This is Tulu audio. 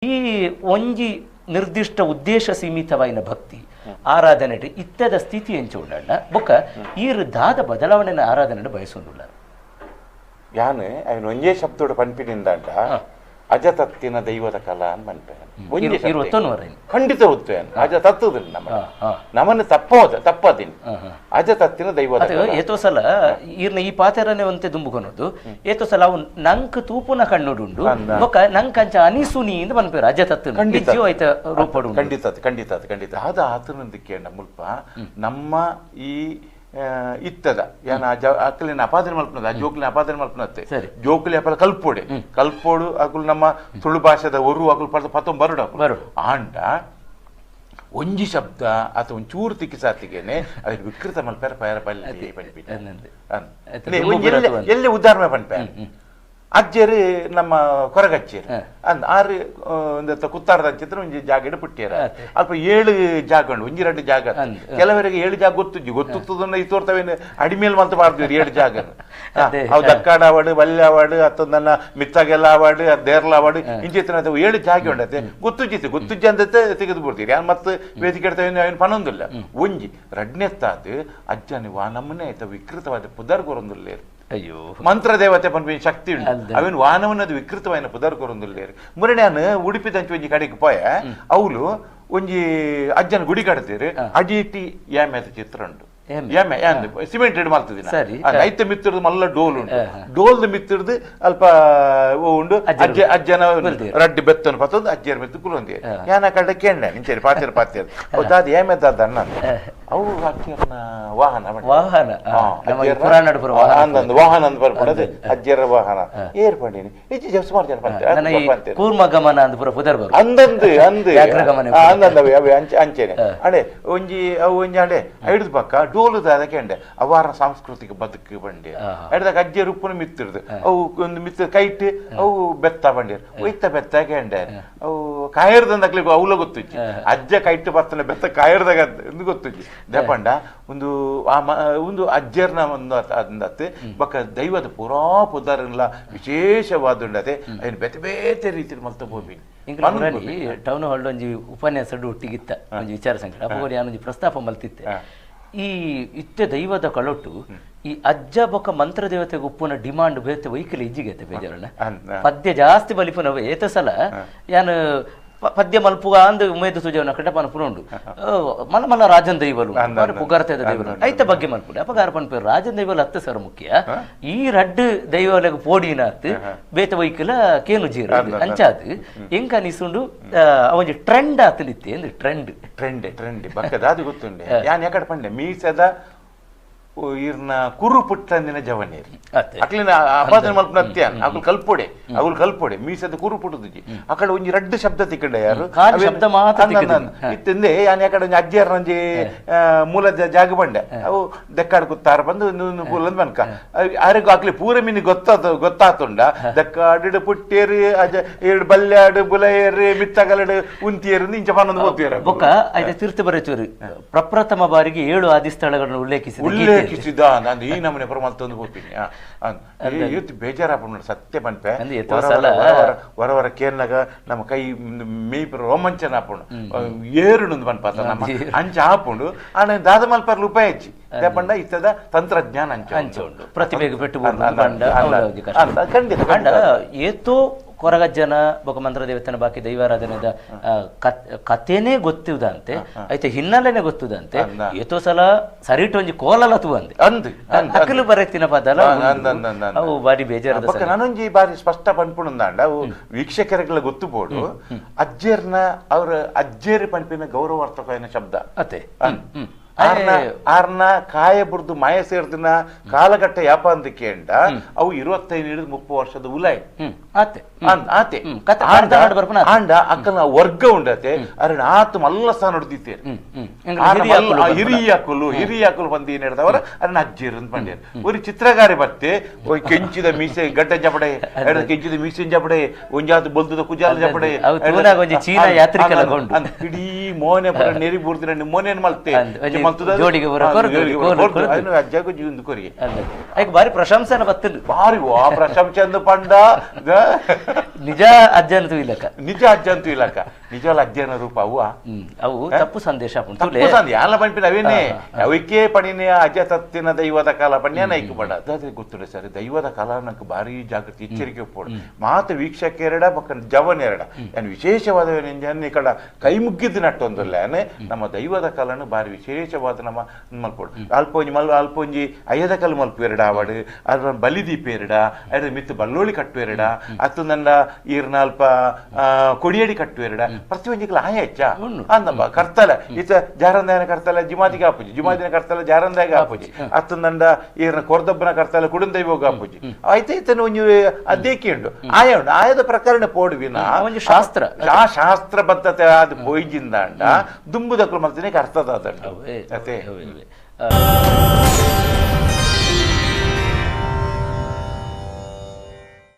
ಈ ಒಂಜಿ ನಿರ್ದಿಷ್ಟ ಉದ್ದೇಶ ಸೀಮಿತವಾಯಿನ ಭಕ್ತಿ ಆರಾಧನೆ ಇತ್ತದ ಸ್ಥಿತಿ ಎಂಚ ಉಂಡಣ್ಣ ಬೊಕ್ಕ ಈರ್ ದಾದ ಬದಲಾವಣೆನ ಆರಾಧನೆ ಬಯಸೊಂದುಲ್ಲ. ಯಾನ್ ಐನ್ ಒಂಜೇ ಶಬ್ದೋಡು ಪನ್ಪಿನಿಂದಾಂಡ ಅಜ ತತ್ತಿನ ದೈವದ ಕಲಾ ಅಂತ ಪನ್ಪೆ. ಖಂಡಿತ ಒತ್ತುವೆ ಅಜ ತತ್ತುದಿಲ್ಲ ನಮ್ಮ ನಮ್ಮನ್ನು ತಪ್ಪೋದ ತಪ್ಪದಿನ ಅಜ ತತ್ತಿನ ದೈವದ. ಏತೋ ಸಲ ಈರ್ನ ಈ ಪಾತೆರನೆ ಒಂತೆ ದುಂಬುಕೊನೋದು ಏತೋ ಸಲ ಅವು ನಂಕ್ ತೂಪುನ ಕಣ್ಣುಡುಂಡು ಬೊಕ್ಕ ನಂಕ್ ಅಂಚ ಅನಿಸುನಿ ಇಂದು ಪನ್ಪೇರು ಅಜ ತತ್ತು ಖಂಡಿತ ಆಯ್ತ ರೂಪಡು. ಖಂಡಿತ ಖಂಡಿತ ಖಂಡಿತ ಅದ ಆತನಂದಿಕ್ಕೆ ಮುಲ್ಪ ನಮ್ಮ ಈ ಇತ್ತದ ಯಾನ ಅಕ್ಕಲಿನ ಅಪಾದನೆ ಮಲ್ಪನದ ಜೋಕ್ಲಿನ ಅಪಾದನೆ ಮಲ್ಪನತ್ತೆ ಜೋಕುಲಿ ಅಪಲ ಕಲ್ಪೋಡೆ ಕಲ್ಪೋಡು ಅಕುಲು ನಮ್ಮ ತುಳು ಭಾಷೆದ ಒರು ಅಕುಲು ಪದ ಪತ್ತೊಂದು ಬರುಡು ಆಂಡ ಒಂಜಿ ಶಬ್ದ ಅಥವಾ ಒಂಚೂರು ತಿಕ್ಕಿ ಸಾತಿಗೆನೆ ಅದಕ್ಕೆ ವಿಕೃತ ಮಲ್ಪೆರ ಪಯರ ಪಲ್ಲಿ ಪನ್ಪಿ ಎಲ್ಲಿ ಉದಾಹರಣೆ ಪನ್ಪೆ. ಅಜ್ಜೇರು ನಮ್ಮ ಕೊರಗಚ್ಚೇರು ಅಂದ್ ಆರು ಒಂದು ಕುತ್ತಾರದ ಅಂಚಿತ್ರ ಒಂಜಿ ಜಾಗ ಪುಟ್ಟಿಯರ ಅಲ್ಪ 7 ಜಾಗ ಉಂಡು ಒಂಜಿ 2 ಜಾಗ ಕೆಲವರಿಗೆ 7 ಜಾಗ ಗೊತ್ತುಜ್ಜಿ ಗೊತ್ತುತ್ತದನ್ನ ಈ ತೋರ್ತವೇನು ಅಡಿಮೇಲ್ ಮಂತ ಮಾಡ್ತೀವಿ 7 ಜಾಗ ಅವು ದಕ್ಕಾಡ ಅವಾಡು ಬಲ್ಯ ಅವಾಡು ಅತ್ತೊಂದನ್ನ ಮಿತ್ತಾಗೆಲ್ಲ ಅವಾಡು ದೇರ್ಲ ಅವಾಡು ಇಂಚಿತ್ರ 7 ಜಾಗ ಉಂಡತೆ ಗೊತ್ತುಜ್ಜಿತ್ತು ಗೊತ್ತುಜ್ಜಿ ಅಂದತ್ತೆ ತೆಗೆದು ಬಿಡ್ತೀರಿ ಯಾನ್ ಮತ್ತೆ ವೇದಿಕೆ ಏನು ಪನೊಂದಿಲ್ಲ. ಒಂಜಿ ರಡ್ನೆತ್ತಾದ ಅಜ್ಜನ ವಾ ನಮ್ಮನೆ ಆಯ್ತ ವಿಕೃತವಾದ ಪುದರ್ ಕೊರೊಂದುಲ್ಲೇರು ಅಯ್ಯೋ ಮಂತ್ರ ದೇವತೆ ಪನ್ಪಿನ ಶಕ್ತಿ ಉಂಟು ಅವೇನು ವಾನವನ್ನದು ವಿಕೃತವಾಯಿನ ಪುದರ್ ಕೊರೊಂದುಲ್ಲೇರು. ಮುರಣೆ ಉಡುಪಿ ದಂಚು ಒಂಜಿ ಕಡೆಗೆ ಪೋಯ ಅವಳು ಒಂಜಿ ಅಜ್ಜನ ಗುಡಿ ಕಟ್ತೀರಿ ಅಡಿಟಿ ಯಾಮೆದ ಚಿತ್ರ ಉಂಟು ಯಾಮೆ ಸಿಮೆಂಟ್ ರೆಡಿ ಮಾಡ್ತಿದ್ದೀನಿ ಐತ ಮಿತ್ತಿರ್ದು ಮಲ್ಲ ಡೋಲ್ ಉಂಟು ಡೋಲ್ದ ಮಿತ್ತಿರ್ದು ಅಲ್ಪ ಉಂಡು ಅಜ್ಜ ಅಜ್ಜನ ರಡ್ಡಿ ಬೆತ್ತನ ಪತ್ತೊಂದು ಅಜ್ಜಿಯರ ಮೆತ್ತು ಕುಲೊಂದಿ ಯಾನ ಕಡೆ ಕೇಂಡ ನಿಂಚೇರಿ ಪಾತಿರ ಪಾತಿರ ದಾದ ಯಾಮೆದ ಅಣ್ಣ ಅವು ಅಜ್ಜಿಯರ್ನ ವಾಹನ ವಾಹನ ವಾಹನ ವಾಹನ ಅಂತ ಬರ್ಪಡದೆ ಅಜ್ಜಿಯರ ವಾಹನ ಏರ್ ಪಂಡಿನಿ ಇಜ್ಜಿ ಸುಮಾರು ಜನ ಪಂತೆ ಕೂರ್ಮ ಗಮನ ಅಂದ್ ಪೂರ ಪುದರ್ ಬರು ಅಂದಂದು ಅಂದು ಅಂದಂದ ಅವೆ ಅಂಚೆನೆ ಅಡೆ ಒಂಜಿ ಅವು ಒಂಜಿ ಅಡೆ ಐಡ್ದು ಪಕ್ಕ ಡೋಲುದ ಅದಕ್ಕೆ ಅಂಡೆ ಅವಾರ ಸಾಂಸ್ಕೃತಿಕ ಬದುಕು ಬಂಡಿ ಅಡ್ದಾಗ ಅಜ್ಜಿಯರ್ ಉಪ್ಪುನ ಮಿತ್ತಿರ್ದು ಅವು ಒಂದು ಮಿತ್ತ ಕೈಟ್ ಅವು ಬೆತ್ತ ಬಂಡಿರ್ ಒಯ್ತ ಬೆತ್ತ ಕೆಂಡೆ ಅವು ಕಾಯರ್ದಂದಕ್ಲಿಗೆ ಅವಲ ಗೊತ್ತುಜ್ಜಿ ಅಜ್ಜ ಕೈಟ್ ಬರ್ತನೆ ಬೆತ್ತ ಕಾಯರ್ದಾಗ ಎಂದು ಗೊತ್ತುಜ್ಜಿ ದೆಪಂಡ ಒಂದು ಆ ಒಂದು ಅಜ್ಜರ್ನ ಒಂದು ಅಂದತ್ತೆ ಬಕ್ಕ ದೈವದ ಪೂರಾ ಪುದರ್ಲ ವಿಶೇಷವಾದುಂಡತೆ ಅದನ್ನ ಬೇತೆ ಬೇತೆ ರೀತಿ ಮಲ್ತ ಭೂಮಿ. ಟೌನ್ ಹಾಲ್ ಒಂಜಿ ಉಪನ್ಯಾಸ ಒಟ್ಟಿಗಿತ್ತ ಒಂಜಿ ವಿಚಾರ ಸಂಕಟ ಅಪ್ಪ ಯಾನೊಂಜಿ ಪ್ರಸ್ತಾಪ ಮಲ್ತಿತ್ತೆ ಈ ಇತ್ತೆ ದೈವದ ಕಳೊಟ್ಟು ಈ ಅಜ್ಜ ಬೊಕ್ಕ ಮಂತ್ರ ದೇವತೆಗೆ ಉಪ್ಪುನ ಡಿಮಾಂಡ್ ಬೇತೆ ವೈಕಲಿ ಇಜ್ಜಿಗೆತ್ತೆ ಬೇಜಾರಣ ಪದ್ಯ ಜಾಸ್ತಿ ಬಲಿಪುನವ ಏತ ಸಲ ಯಾನು ಪದ್ಯ ಮಲ್ಪುಗ ಅಂದ್ ಉಮೇದು ಸುಜವನ ಕಟಪನ ಪುನೊಂಡು ಮಲ್ಲ ಮಲ್ಲ ರಾಜನ್ ದೈವಲು ಪುಗಾರ್ತೆದ ದೈವಲು ಐತ ಬಗ್ಗೆ ಮಲ್ಪುಡೆ ಅಪಗಾರ ಪನ್ಪೇರು ರಾಜನ್ ದೈವಲು ಹತ್ತು ಸರ್ ಮುಖ್ಯ ಈ ರಡ್ಡು ದೈವಲೆಗ್ ಪೋಡಿನಾತ್ ಬೇತೆ ವೈಕಲ ಕೇನು ಜೀರ ಅಂಚಾದ್ ಎಂಕ ಅನಿಸುಂಡು ಅವಂಜಿ ಟ್ರೆಂಡ್ ಆತನಿತ್ತೆ ಅಂದ್ರೆ trend trend trend ಬಕ್ಕದ ಅದು ಗೊತ್ತುಂಡೆ ಯಾನ್ ಯಾಕಡೆ ಪಂಡೆ ಮೀಸದ ಈರ್ನ ಕುರು ಪುಟ್ಟಂದಿನ ಜವನೇರಿ ಅಕ್ಲಿನ ಅಪಾದನೆ ಮಲ್ಪನ ಅತ್ಯ ಅಕುಲು ಕಲ್ಪೊಡೆ ಅಕುಲು ಕಲ್ಪೊಡೆ ಮೀಸದ ಕುರು ಪುಟ್ಟುದುಜಿ ಅಕಡೆ ಒಂಜಿ ರಡ್ಡು ಶಬ್ದ ತಿಕ್ಕಂಡೆ ಯಾರು ಶಬ್ದ ಮಾತ್ರ ಇತ್ತಂದೆ ಯಾನ್ ಯಾಕಡೆ ಒಂಜಿ ಅಜ್ಜಿಯರ್ನಂಜಿ ಮೂಲ ಜಾಗ ಬಂಡೆ ಅವು ದೆಕ್ಕಾಡ್ ಕುತ್ತಾರ ಬಂದು ಪೂಲಂದ್ ಬನ್ಕ ಆರಿಗೂ ಅಕ್ಲಿ ಪೂರ ಮಿನಿ ಗೊತ್ತಾತ ಗೊತ್ತಾತುಂಡ ದೆಕ್ಕಾಡು ಪುಟ್ಟೇರು ಅಜ ಏಳು ಬಲ್ಯಾಡು ಬುಲಯೇರು ಮಿತ್ತಗಲಡು ಉಂತಿಯರು ಇಂಚ ಪನ್ನೊಂದು ಹೋಗ್ತೀರ ಬೊಕ್ಕ ಐತೆ ತೀರ್ಥ ಬರೆಚೂರು ಪ್ರಪ್ರಥಮ ಬಾರಿಗೆ 7 ಆದಿಸ್ಥಳಗಳನ್ನು ಉಲ್ಲೇಖಿಸಿದ ನಾನು ಈ ನಮೂನೆ ಪ್ರಮಾಣ ಹೋಗ್ತೀನಿ ಇವತ್ತು ಬೇಜಾರಾಪುಂಡು ಸತ್ಯ ಪನ್ಪೆ ವರ ವರ ಕೇರ್ನಾಗ ನಮ್ಮ ಕೈ ಮೇಯ್ ರೋಮಾಂಚನ ಆಪುಂಡು ಏರುಡು ಪನ್ಪ ನಮ್ಮ ಅಂಚ ಆಪುಂಡು ಆಣ ದಾದ ಮಲ್ಪರ್ಲು ಉಪಯೋಗಿಸಿ ಪಂಡ ಇತ್ತದ ತಂತ್ರಜ್ಞಾನ ಅಂಚ ಅಂಚ ಉಂಡು ಪ್ರತಿಭೆಗೆ ಪೆಟ್ಟು ಖಂಡಿತ ಏತೋ ಕೊರಗಜ್ಜನ ಬೊಕ ಮಂತ್ರ ದೇವತನ ಬಾಕಿ ದೈವಾರಾಧನೆದ ಕಥೆನೇ ಗೊತ್ತಿದಂತೆ ಐತೆ ಹಿನ್ನೆಲೆನೆ ಗೊತ್ತದಂತೆ ಏತೋ ಸಲ ಸರಿಟ್ ಒಂಜಿ ಕೋಲಲ ತೂವಂದೆ ಅಂದ್ ಅಕಲು ಬರೆತಿನ ಪದಲ ಅವು ಬಾರಿ ಬೇಜಾರದ. ನಾನೊಂಜಿ ಬಾರಿ ಸ್ಪಷ್ಟ ಪನ್ಪುಣಂದಾಂಡ ಅವು ವೀಕ್ಷಕರಿಗೆಲ್ಲ ಗೊತ್ತು ಬೋಡು ಅಜ್ಜೇರ್ನ ಅವ್ರ ಅಜ್ಜೇರಿ ಪನ್ಪಿನ ಗೌರವಾರ್ಥಕವಾದ ಶಬ್ದ ಅತ್ತೆ ಆರ್ನ ಆರ್ನ ಕಾಯ ಬುರ್ದು ಮಾಯ ಸೇರ್ದಿನ ಕಾಲಘಟ್ಟ ಯಾಪ ಅಂದ ಕೇಂಡ ಅವು 25 30 ವರ್ಷದ ಉಲಾಯ್ ಆತೆ ಆತೆ ಆಂಡ ಅಕ್ಕನ ವರ್ಗ ಉಂಡತೆ ಅರಣ ಆತ ಮಲ್ಲ ಸ್ಥಾನ ಹೊಡೆದಿತ್ತೇರು ಹಿರಿಯಾಕುಲು ಹಿರಿಯಾಕುಲು ಬಂದು ಏನ್ ಹೇಳ್ದವರ ಅರಣ ಅಜ್ಜಿರು ಅಂತ ಬಂಡೇರು. ಒಂದು ಚಿತ್ರಗಾರಿ ಬತ್ತೆ ಕೆಂಚಿದ ಮೀಸೆ ಗಡ್ಡ ಜಪಡೆ ಕೆಂಚಿದ ಮೀಸೆ ಜಪಡೆ ಒಂಜಾತ ಬಲ್ದದ ಕುಜಾಲ ಜಪಡೆ ಚೀನಾ ಯಾತ್ರಿಕಲ ಇಡೀ ಮೋನೆ ಬರ ನೆರಿ ಬೂರ್ದಿನ ಮೋನೇನ್ ಮಲ್ತೆ ಮಲ್ತುದ ಜೋಡಿಗೆ ಪೂರ ಕೊರ್ದು, ಕೋಲು ಕೊರ್ದು. ಅಯ್ನ ಅಜ್ಜಗ್ ಒಂಜಿ ಕೊರಿಯೆ. ಅಲ್ಲ, ಐಕ್ ಬಾರಿ ಪ್ರಶಂಸೆನ ಬತ್ತುಂಡು. ಬಾರಿ ವಾ ಪ್ರಶಂಸೆ ಅಂದ್ ಪಂಡ ನಿಜ ಅಜ್ಜನ ತೂಯಿಲಕ. ನಿಜ ಅಜ್ಜ ಅಂತ ಇಲ್ಲಕ್ಕ, ನಿಜವಾದ ಅಜ್ಜನ ರೂಪ ಅವ್ವ. ಅವು ತಪ್ಪು ಸಂದೇಶ ಆಪುಂಡು. ತಪ್ಪು ಸಂದೇಶ ಯಾನ್ಲ ಪನ್ಪಿನ ಅವೇನೆ ಅವಕ್ಕೆ ಪಣಿನೆ ಅಜ್ಜ ತತ್ತಿನ ದೈವದ ಕಾಲ ಪಣ್ಯಾನ ಐಕ್ ಬಡ ಅದಾದ್ರೆ ಗೊತ್ತುಂಡೆ ಸರ್. ದೈವದ ಕಾಲ ನಂಗೆ ಭಾರಿ ಜಾಗೃತಿ ಎಚ್ಚರಿಕೆ ಉಪ್ಪೋಡು. ಮಾತ ವೀಕ್ಷಕೆರಡ ಬೊಕ್ಕ ಜವನೆರಡ ಯಾನ್ ವಿಶೇಷವಾದ ಈ ಕಡ ಕೈ ಮುಗ್ಗಿದ್ದು ನಟ್ಟೊಂದುಲ್ಲ. ನಮ್ಮ ದೈವದ ಕಾಲನು ಭಾರಿ ವಿಶೇಷವಾದ ನಮ್ಮ ಮಲ್ಪೋಡು. ಅಲ್ಪ ಒಂಜಿ ಮಲ್ ಅಲ್ಪ ಒಂಜಿ ಅಯ್ಯದ ಕಲ್ಲು ಮಲ್ಪುವೆರಡ ಆವಡು, ಅಲ್ಪ ಬಲಿದೀಪ ಎರಡ, ಅಯ್ಯದ ಮಿತ್ತು ಬಲ್ಲೋಳಿ ಕಟ್ಟುವೆರಡ, ಅತ್ತು ನನ್ನ ಈರ್ನ ಅಲ್ಪ ಕೊಡಿಯಡಿ ಕಟ್ಟುವೆರಡ, ಪ್ರತಿಯೊಂಜಿಗ್ಲ ಆಯ ಹೆಚ್ಚ ಅಂದಮ್ಮ ಕರ್ತಲ ಇತ್ತ ಜಾರಂದಾಯನ ಕರ್ತಲ ಜಿಮಾದಿಗೆ ಆಪುಜಿ, ಜಿಮಾದಿನ ಕರ್ತಲ ಜಾರಂದಾಯಗ ಆಪುಜಿ, ಅತ್ತು ನಂಡ ಈರ್ನ ಕೊರ್ದಬ್ಬನ ಕರ್ತಲ ಕುಡುಂದೈವೋಗ ಆಪುಜಿ. ಐತೆ ಇತ್ತನ ಒಂಜಿ ಅದೇಕಿ ಉಂಡು ಆಯ ಉಂಡು ಆಯದ ಪ್ರಕರಣ ಪೋಡುವಿನ ಒಂಜಿ ಶಾಸ್ತ್ರ, ಆ ಶಾಸ್ತ್ರ ಬದ್ಧತೆ ಅದು ಪೋಯ್ಜಿಂದಾಂಡ ದುಂಬುದಕ್ಕಲು ಮಲ್ತಿನ ಅರ್ಥದ ಅದಂಡು. ಅವೇ, ಅದೇ. ಅವೇ, ಅವೇ.